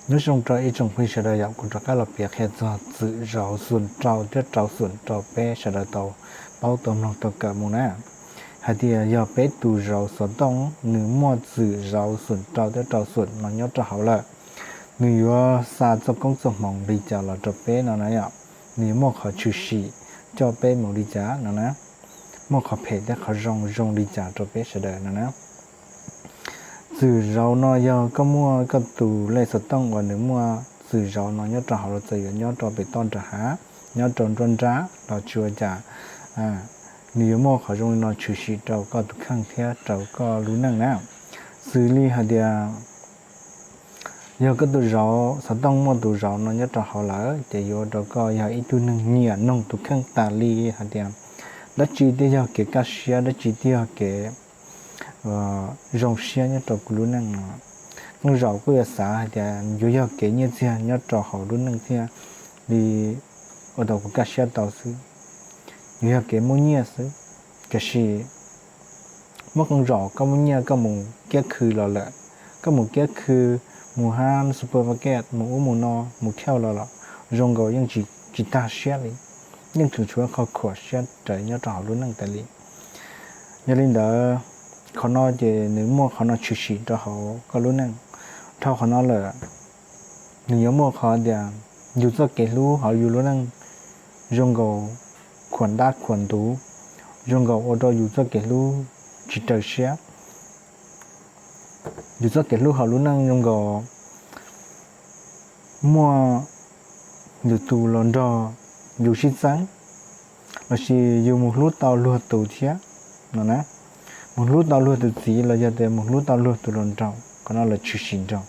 Nyob zoo rau ib tsoom phooj ywg sawv daws yom, kuv rov qab los piav qhia txog txwm zauv xum rau thiab rau xum rau peb sawv daws tau paub tau mloog tau kawm mus na. Hais tias yog peb tus zauv xov tooj nws muaj txwm zauv xum rau thiab rau xum no nyob rau hauv lawm, nws yuav xa txoj koob txoj hmoov li cas los rau peb no na yom. Nws yuav muaj qhov tshwm sim coj peb mus li cas no na, muaj qhov phem thiab qhov zoo zoo li cas rau peb sawv daws no na. Txwm zauv no yog koj muaj koj tus lej xov tooj uas nws muaj txwm zauv no nyob rau hauv los txawm yuav nyob rau pem toj nram hav, nyob rau nruab nrab los tsis ua cas, nws yuav muaj qhov zoo li no tshwm sim rau koj tus kheej thiab rau koj lub neej na. Xws li hais tias yog koj tus zauv xov tooj muaj tus zauv no nyob rau hauv lawm ces yuav ua rau koj yog ib tug neeg nyiam noog tus kheej tas li hais tias dab tsi thiaj yog kev kaj siab, dab tsi thiaj yog kev zoo siab nyob rau kuv lub neej no. Qee zaum koj yuav xav hais tias yuav yog kev nyiaj txiag nyob rau hauv lub neej thiaj li ua tau kuv kaj siab tau xwb, yuav yog kev muaj nyiaj xwb. Tiam sis muaj qee zaum koj muaj nyiaj koj mus kiab khw los lawm, koj mus kiab khw, mus hab supermarket, mus ub mus no, mus thauj los los zoo nkaus yeej tsis tag siab li, yeej tseem tshuav qhov khuam siab raws nyob rau hauv lub neej tas li. Yog li ntawd, qhov no ces nws muaj qhov no tshwm sim rau hauv koj lub neej. Dhau qhov no lawm, nws yuav muaj qhov tias yus txoj kev hlub hauv yus lub neej zoo nkaus khuam ntab khuam ntuv, zoo nkaus ua rau yus txoj kev hlub tsis raws siab. Yus txoj kev hlub hauv lub neej zoo nkaus muaj lwm tus los nrog yus sib txeeb, lossis yus mus hlub tau luag tus thiab no na, mus hlub tau luag tus txiv los yog tias mus hlub tau luag tus hluas nraug, qhov no lawv tshwm sim nrog.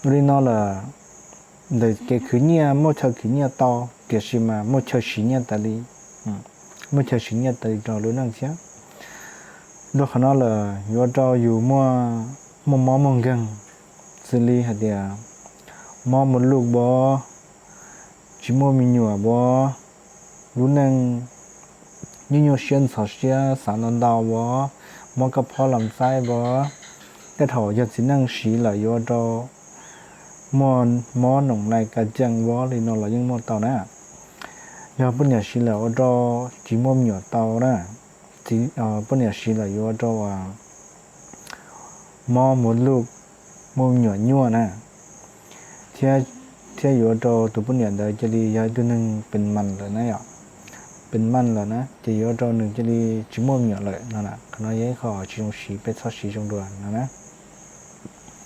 Ua li no lawm, ntawm kev khwv nyiaj muaj chaw khwv nyiaj tau, tiam sis mas muaj chaw siv nyiaj tas li, muaj chaw siv nyiaj tas li rau lub neej thiab. Dhau qhov no lawm yuav ua rau yus muaj mob muaj nkeeg, xws li hais tias mob muaj luj npov, tsis muaj me nyuam npov, lub neej nyuaj nyuaj siab ntxhov siab xav ntau ntau npov, mob kab phob los txaib npov. Tej thaum yog txiv neej siv lawm yuav ua rau muaj mob noom nais ka cees npov li no los yeej muaj tau na. Yog poj niam siv lawm ua rau tsis muaj me nyuam tau na, poj niam siv lawm yuav ua rau mob muaj luj, muaj me nyuam nyuaj na, thiab yuav ua rau tus poj niam ntawd cia li yog ib tug neeg pes mas lawm na yom, pes mas lawm na ces yuav ua rau nws cia li tsis muaj me nyuam lawm no. Qhov no yog ib qho tsis zoo siv, peb txhob siv zoo dua no na.